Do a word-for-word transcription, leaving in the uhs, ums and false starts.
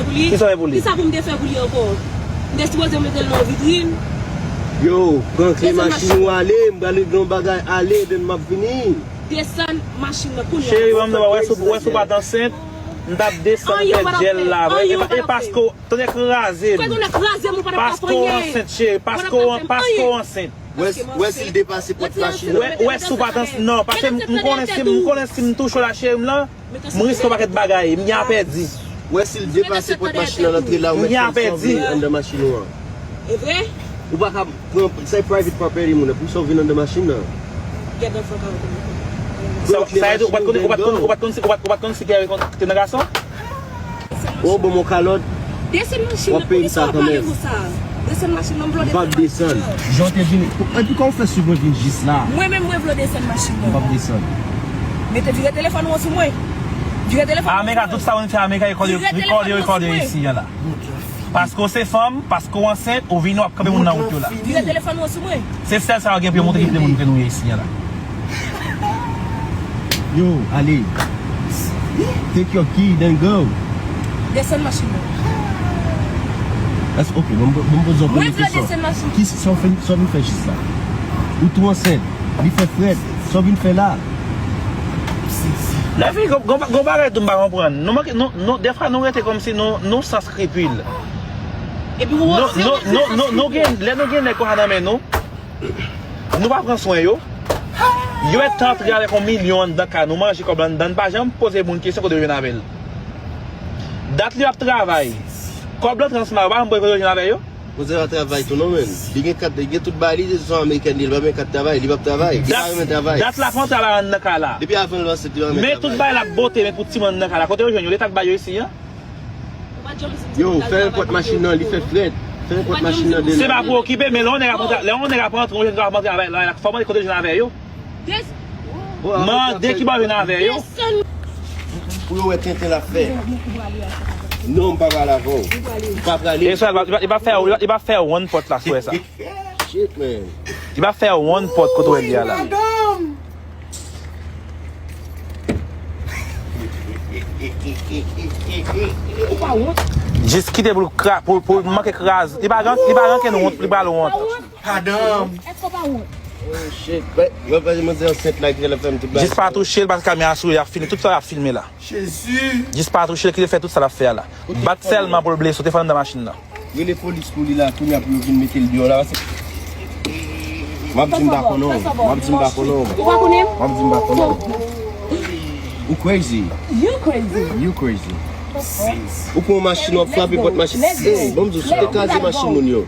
Pou li? Kisa w fè pou li? Kisa pou m te fè pou li ankò? M te sipoze mete l nan vitrin. Yo, pran kle machin ou ale, m pral regle yon bagay, ale, epi m ap vini. Desann machin nan kounye a. Cheri, ban m di w, wè si w pa t ansent, m t ap desann fè djèl la. E paske w, tonnè kraze m. Paske w ansent, cheri, paske w ansent. Wè, wè si l depase pòt machin nan. Wè, wè si w pa t ansent, non, paske m konnen si m, m konnen si m touche w la, cheri m lan, m riske yon pakèt bagay, m gen a pèdi. Wè si l depase pòt machin nan, antre la, ou mèt fè sa w vle anndan machin ou an. E vre? Ou pa ka pran, se private property moun nan, pou sa w vin anndan machin nan. Gèt nan fò ka. Sa, sa vle di, ou pa t konn, ou pa t konn, ou pa t konn si, ou pa t, ou pa t konn si Kerry te nan gason? Ou ban m yon kalòt. Desann machin nan, pou kisa w ap pale konsa? Desann machin nan, m vle desann machin nan. M p ap desann. Jan w te vini. Epi kòman w fè swiv mwen vin jis la? Mwen menm, mwen vle desann machin nan. M p ap desann. Mete vire telefòn ou an sou mwen. Vire telefòn ou an sou mwen. Amerika, tout sa w fè Amerika, rekòde, rekòde yo isi a la. Paske w se fanm, paske w ansent, ou vini w ap kanpe moun nan wout yo la. Vire telefòn ou an sou mwen. Se sèl sa yo gen pou yo montre ki kote moun ke nou ye isi a la. Yo, ale. Take your key, then go. Desann machin nan. That's okay, bon, bon, bon, poze yon premye kesyon. Mwen vle desann machin. Ki sa w fin, sa w vin fè jis la? Ou tou ansent, li fè frèt, sa w vin fè la? Lè fini, gon, gon, gon bagay tou m pa konprann. Nou manke, nou, nou, defwa nou rete kòmsi nou, nou san skripil. Epi ou oze. Nou, nou, nou, nou, nou gen, lè nou gen nèg konsa nan men nou, nou pa pran swen yo. Yo ret antre avèk yon milyon anndan kay nou, manje kòb la anndan, n pa janm poze moun kesyon kote yo jwenn avè l. Dat li ap travay. Kòb lan transma, yo pa janm poze kote yo jwenn avè yo. Koze pa travay tou non, men. Li gen kat, li gen tout bagay li, se yon amerikèn li, li pa gen kat travay, li p ap travay. Li pa renmen travay. Dat la fè yon travay anndan kay la. Depi avan l ansent, li pa renmen travay. Men tout bagay la bote, men pou timoun anndan kay la. Kote yo jwenn yo, leta k ba yo isi a? Yo, fè yon pòt machin nan, li fè frèt. Fè yon pòt machin nan de. Se pa pou okipe, men lè yon nèg ap antre, lè yon nèg ap antre, yon jèn ap antre avè l, fò w mande kote l jwenn avè yo. Mande ki bò jwenn avè yo. Pou yo wè tenten l ap fè. Non, m pa prale avè w. M pa prale. E sa, li pa, li pa, li pa fè, li pa, li pa fè one pot la, sou sa. Shit, man. Li pa fè one pot kote w li a la. Madanm! Ou pa wont? Jis kite pou l kra-, pou, pou l manke kraze. Li pa rank, li pa rank and wont, li pral wont. Madanm! Èske w pa wont? Oh, shit. Mwen pa di manzè ansent la ki fè l ap fè m tout bagay. Jis pa touche l, paske kamera sou li, y ap filme. Tout sa y ap filme la. Jezi! Jis pa touche l, kite l fè tout sa l ap fè a la. Bat sèlman pou l blese w, te fè l anndan machin nan. Rele polis pou li la, kounye a pou yo vin mete l deyò la, paske m ap di m pa konnen w, m ap di m pa konnen w. Ou pa konnen m? M ap di m pa konnen w. Ou crazy. You crazy. You crazy. Ou pran yon machin, w ap frape pòt machin. Ey, ban m di w, si w te kraze machin moun yo.